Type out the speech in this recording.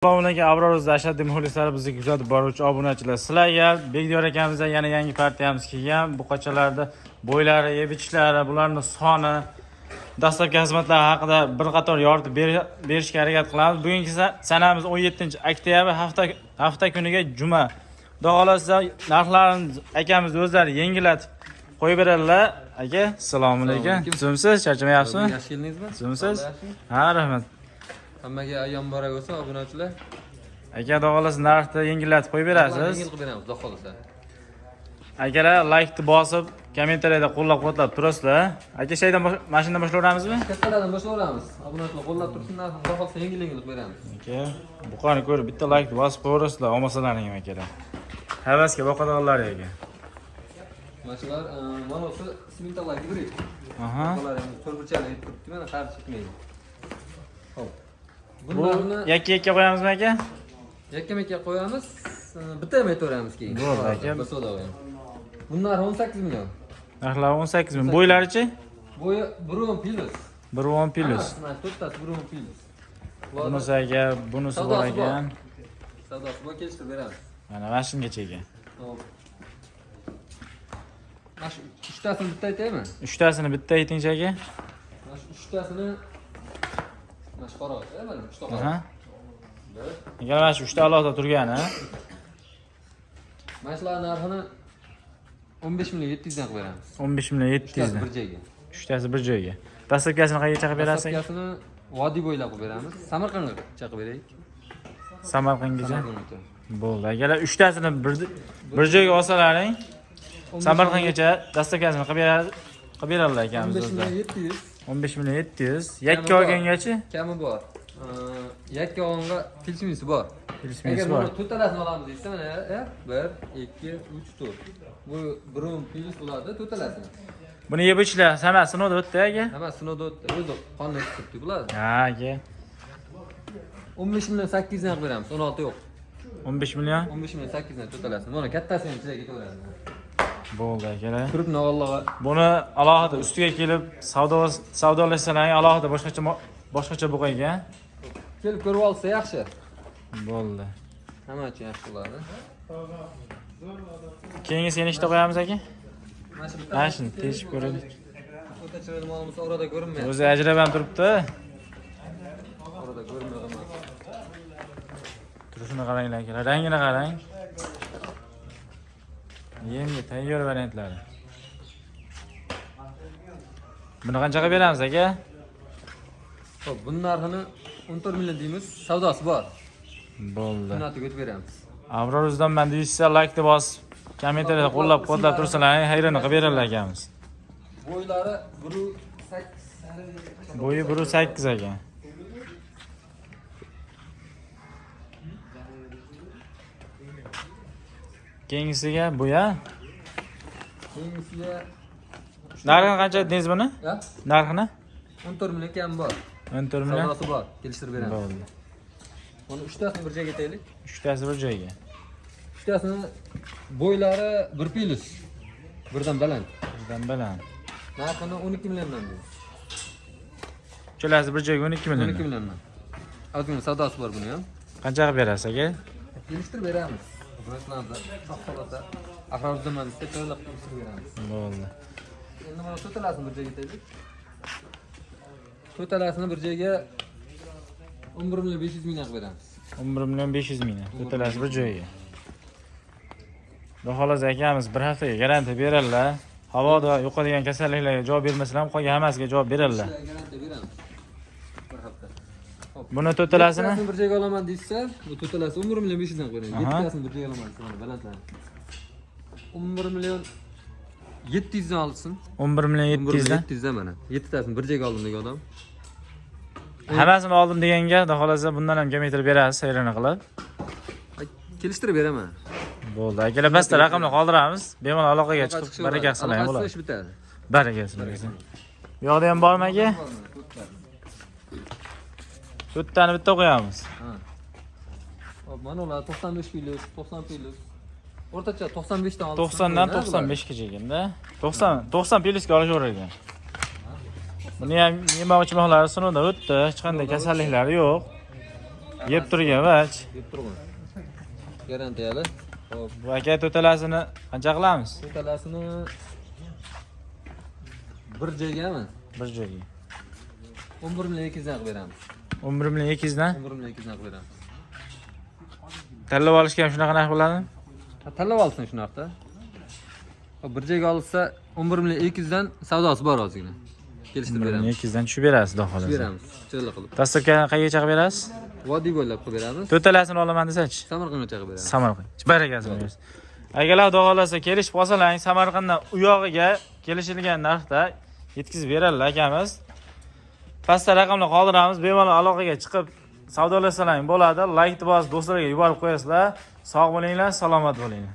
Assalomu alaykum, Abror o'z ashaddiy muxlislari, bizni kuzatib boruvchi obunachilar. Sizlarga Begdiyor akamizdan yana yangi partiyamiz kelgan. Buqachalarda bo'ylari, yeb ichishlari, bularning soni, dastlabki xizmatlar haqida bir qator yoritib berishga harakat qilamiz. Bugungi sanamiz 17 oktyabr, hafta kuniga juma. Xudo xohlasa narxlarni akamiz o'zlari yengillatib qo'yib beradilar. Aka, assalomu alaykum. Alaykum. Tuzumsiz, charchamayapsizmi? Yaxshi keldingizmi? Tuzumsiz? Yaxshi. Ha, rahmat. Hammaga ayyom muborak bo'lsin, obunachilar. Aka, xudo xohlasa narxni yengillatib qo'yib berasiz. Yengil qilib beramiz, xudo xohlasa. Akalar, laykni bosib, kommentariyada qo'llab-quvvatlab turasizlar. Aka, shaydan mana shundan boshlayveramizmi? Kattalardan boshlayveramiz. Obunachilar qo'llab tursin, narxini xudo xohlasa yengil yengil qilib beramiz. Aka, buqani ko'rib bitta laykni bosib qo'yaverasizlar, olmasalaring ham akalar. Havasga boqadiganlar aka. Mana shular, mana bu simentallar gibrid. Aha. Bularimiz to'rtburchalik yetib turibdi, mana qarshi chiqmaydi. Xo'p. Bu Bunlarni yakka-yakka qo'yamizmi aka? yakka-makka qo'yamiz, bitta ham aytaveramiz keyin. Bo'ldi, aka. Bir savdo qo'yamiz. Bunlar 18 million. Narxlari 18 ming. Bo'ylarichi? Bo'yi 1.10 plus. 1.10 plus. Hammasi mana to'rttasi 1.10 plus. Bunisi aka, bunisi bor Savdosi bor. ekan. Savdosi bor, kelishtirib beramiz. Mana shungacha ekan. Xo'p. Mana shu uchtasini bitta aytaymi? Uchtasini bitta aytingchi aka. Mana shu uchtasini mana shu qorag'och, mana uchta Aha. qorag'och. Bir. Aka, mana shu uchta alohida turgani. Mana shular narxini 15 million 700 dan qilib beramiz. 15 million 700 Uchtasi dan. bir joyga. Uchtasi bir joyga. Dastlabkisini qayerga qilib berasiz? Dastlabkisini vodiy bo'ylab qilib beramiz. Samarqandgacha qilib beraylik. Samarqandgacha. Samarqandgacha. Bo'ldi. Akalar, uchtasini bir joyga olsalaring, Samarqandgacha dastlabkisini qilib beradilar akamiz 15 million o'zlari. 700. 15 million 700. Yakka Kami bor. olgangachi? Kami bor. Yakka olganga kelishimisi bor. Kelishmasi Agar bor. buni to'rttalasini olamiz desa, mana 1, 2, 3, 4. Bu 1 plus bo'ladi to'rttalasini. Buni yeb ichishlar hammasi sinovda o'tdi aka. Hamma sinovda o'tdi. O'zi qonni turibdi bular. Ha, aka. 15 million 800 dan qilib beramiz. 16 yo'q. 15 million. 15 million 800 dan to'rttalasini. Mana kattasini ham sizlarga ketaveradi. Bo'ldi akalar. Turib Allohga Buni alohida ustiga kelib savdolashsalaring alohida boshqacha buqa ekan. Kelib ko'rib olsa yaxshi. Bo'ldi. Hamma uchun yaxshi bo'ladi. Keyingisini nechta qo'yamiz aka? Mana shu bitta. Mana shuni teshib ko'raylik. O'ta chiroyli molimiz orada ko'rinmayapti. O'zi ajrab ham turibdi. Orada ko'rinmayapti. Turishini qaranglar akalar, rangini qarang. Yemga tayyor variantlari. Buni qanchaga beramiz aka? Xo'p, buning narxini 14 million deymiz. Savdosi bor. Bo'ldi. Sunnatiga o'tib beramiz. Abror o'zidan man deyishsa laykni bosib, kommentariyada qo'llab-quvvatlab tursalar, hayrini qilib beradilar akamiz. Bo'ylari 1.8. Bo'yi 1.8 ekan. Keyingisiga bu ya. Keyingisiga Narxini qancha dedingiz buni? Ya? Narxini? 14 million kam bor. 14 million. Savdosi bor, kelishtirib beramiz. Bo'ldi. Buni uchtasini bir joyga aytaylik. Uchtasi bir joyga. Uchtasini bo'ylari 1 plus. Birdan baland. Birdan baland. Narxini 12 milliondan deymiz. Uchalasi bir joyga 12 million. 12 milliondan. Ozgina savdosi bor buni ham. Qancha qilib berasiz aka? Kelishtirib beramiz. Obunachilarimiz xudo xohlasa Ahror Zaman desa chiroyli qilib kelishtirib beramiz. Bo'ldi. Endi mana to'rttalasini bir joyga aytaylik. To'rttalasini bir joyga 11 million 500 mingdan qilib beramiz. 11 million 500 ming. To'rttalasi bir joyga. Xudo xohlasa akamiz bir haftaga garantiya beradilar. Havoda yo'qolgan kasalliklarga javob bermasalar ham qolgan hammasiga javob beradilar. Garantiya beramiz. Bir hafta. Xo'p. Buni to'rttalasini Yettasini bir joyga olaman deyishsa, bu to'rttalasi 11 million 500 dan qilib beramiz. Aha. Yettasini bir joyga olaman desa, mana balandlari. 11 million 700 dan olsin. 11 million 11 million 700 dan. 700 dan mana. Yettasini bir joyga oldim degan odam. Hammasini oldim deganga xudo xohlasa bundan ham kamaytirib berasiz sayrini qilib. Ay, kelishtirib beraman. Bo'ldi. Akalar, pastda raqamni qoldiramiz. Bemalol aloqaga chiqib baraka qilsalar ham bo'ladi. Ish bitadi. Baraka qilsin. Bu yoqda ham bormi aka? To'rttani bitta qo'yamiz. Ha. Hop, mana ular 95 plus, 90 plus. O'rtacha 95 dan olsin. 90 dan 95 gacha ekanda. 90 plusga olishaverar ekan. Buni ham yemoq ichmoqlari sinovdan o'tdi. Hech qanday kasalliklari yo'q. Yeb turgan vach. Yeb turgan. Garantiyali. Xo'p, Bu aka to'talasini qancha qilamiz? to'talasini bir joygami? Bir joyga. 11 million 200 dan qilib beramiz. 11 million 200 dan. 11 million 200 dan qilib beramiz. Tanlab olishga ham shunaqa narx bo'ladimi? Ha, tanlab olsin shu narxda. Hop, bir joyga olsa 11 million 200 dan savdosi bor ozgina. Kelishtirib 11 million beramiz. 200 dan tushib berasiz, xudo xohlasa. Beramiz. Chiroyli qilib. Dastlabki qayergacha qilib berasiz? Vodiy bo'ylab qilib beramiz. To'talasini olaman desachi? Samarqandgacha qilib beramiz. Samarqand. Barakasini bersin. Akalar, xudo xohlasa kelishib qolsalar, Samarqanddan u yog'iga kelishilgan narxda yetkazib beradilar akamiz. Pastda raqamlar qoldiramiz, bemalol aloqaga chiqib savdolasalaring bo'ladi. Laykni bosib do'stlarga yuborib qo'yasizlar. Sog' bo'linglar, salomat bo'linglar.